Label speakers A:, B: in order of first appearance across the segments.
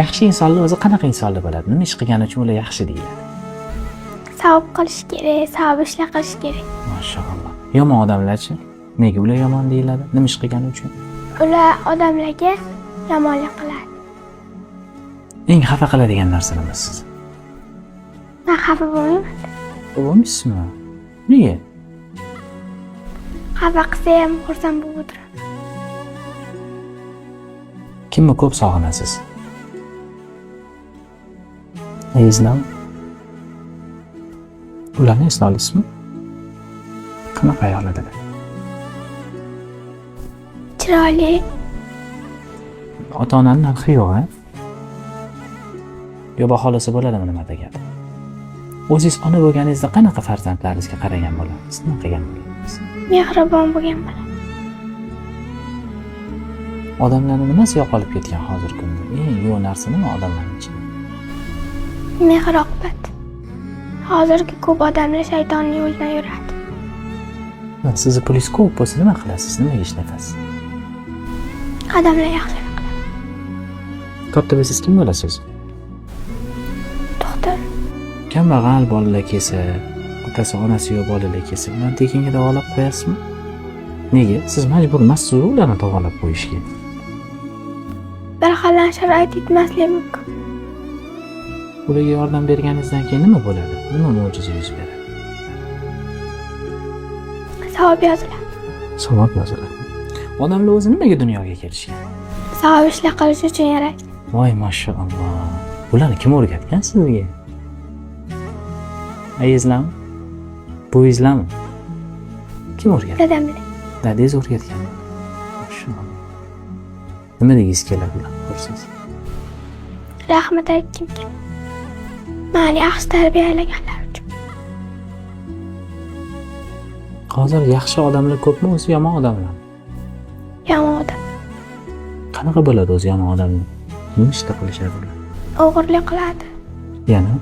A: Yaxshi insonlar o'zi qanaqa insonlar bo'ladi? Nima ish qilgani uchun ular yaxshi deyiladi?
B: Savob qilish kerak, savob ishlar qilish kerak.
A: Mashalloh. Yomon odamlarchi? Nega ular yomon deyiladi? Nima ish qilgani uchun?
B: Ular odamlarga yomonlik qiladi.
A: Eng xafa qiladigan narsa nima sizni?
B: Men xafa bo'lmayman.
A: Bo'lmaysizmi? Nega?
B: Xafa qilsa ham xursand bo'lib o'tiraman.
A: Kimni ko'p sog'inasiz? Ayizlarmi? Ularni esla olasizmi? Qanaqa ayol edilar?
B: Chiroyli.
A: Ota-onani narxi yo'q, a? Yo baholasa bo'ladimi nima degan? O'zingiz ona bo'lganingizda qanaqa farzandlaringizga qaragan bo'lardingiz? Nima qilgan bo'lardingiz?
B: Mehribon bo'lgan bo'lardim.
A: Odamlarni nimasi yo'qolib ketgan hozirgi kunda? Eng yo'q narsa nima odamlarning ichida?
B: Mehr-oqibat. Hozirgi ko'p odamlar shaytonning yo'lidan yuradi.
A: Sizni pulingiz ko'p bo'lsa nima qilasiz? Nimaga ishlatasiz?
B: Odamlar yaxshilik qiladi.
A: Katta bo'lsangiz kim bo'lasiz?
B: Doktor.
A: Kambag'al bolalar kelsa, otasi onasi yo'q bolalar kelsa, ularni tekinga davolab qo'yasizmi? Nega? Siz majbur emassiz ularni davolab qo'yishga.
B: Bir xil sharoit yetmasligi mumkin.
A: Ularga yordam berganingizdan keyin nima bo'ladi? Nima mo'jiza yuz beradi?
B: Savob yoziladi.
A: Savob yoziladi. Odamlar o'zi nimaga dunyoga kelishgan?
B: Savob ishlar qilish uchun yaratgan.
A: Voy mashalloh. Bularni kim o'rgatgan sizga? Ayizlarmi? Buvingizlarmi? Kim o'rgatgan?
B: Dadam bilan.
A: Dadangiz o'rgatgan. Mashalloh. Nima degingiz keladi ularni ko'rsangiz?
B: Rahmat aytgim keladi. Meni yaxshi tarbiyalaganlar uchun.
A: Hozir yaxshi odamlar ko'pmi, o'zi yomon odamlarmi?
B: Yomon odam.
A: Qanaqa bo'ladi o'zi yomon odamlar? Nima ishda qilishadi ular?
B: O'g'irlik qiladi.
A: Yana?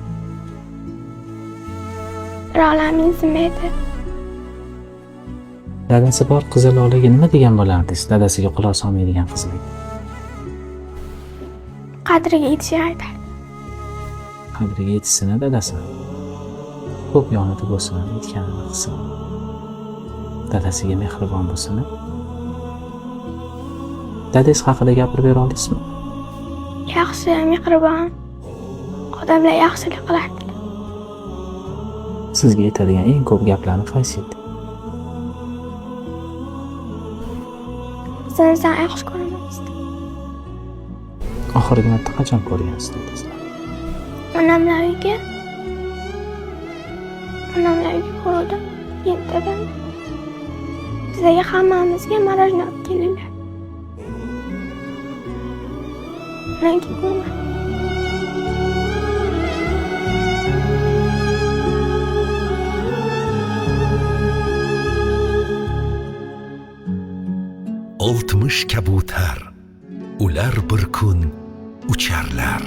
B: Birovlarni mensimaydi.
A: Dadasi bor qizil olaga nima degan bo'lardingiz? Dadasiga quloq solmaydigan qizlarga.
B: Qadriga yetishini aytardi.
A: Qadriga yetishsin dadasi. Ko'p yonida bo'lsin, aytganini qilsin. Dadasiga mehribon bo'lsin. Dadangiz haqida gapirib bera olasizmi?
B: Yaxshi, mehribon. Odamlar yaxshilik qilardilar.
A: Sizga aytadigan eng ko'p gaplarni qaysi edi?
B: Seni sen yaxshi ko'raman.
A: Oxirgi marta qachon ko'rgansiz dadasizni?
B: Onamlar uyga. Onamlar uyga ko'rdim. Keyin dadam bizlarga hammamizga marojna olib keldilar. Undan keyin ko'rmadim.
C: Oltmish kabutar, ular bir kun ucharlar.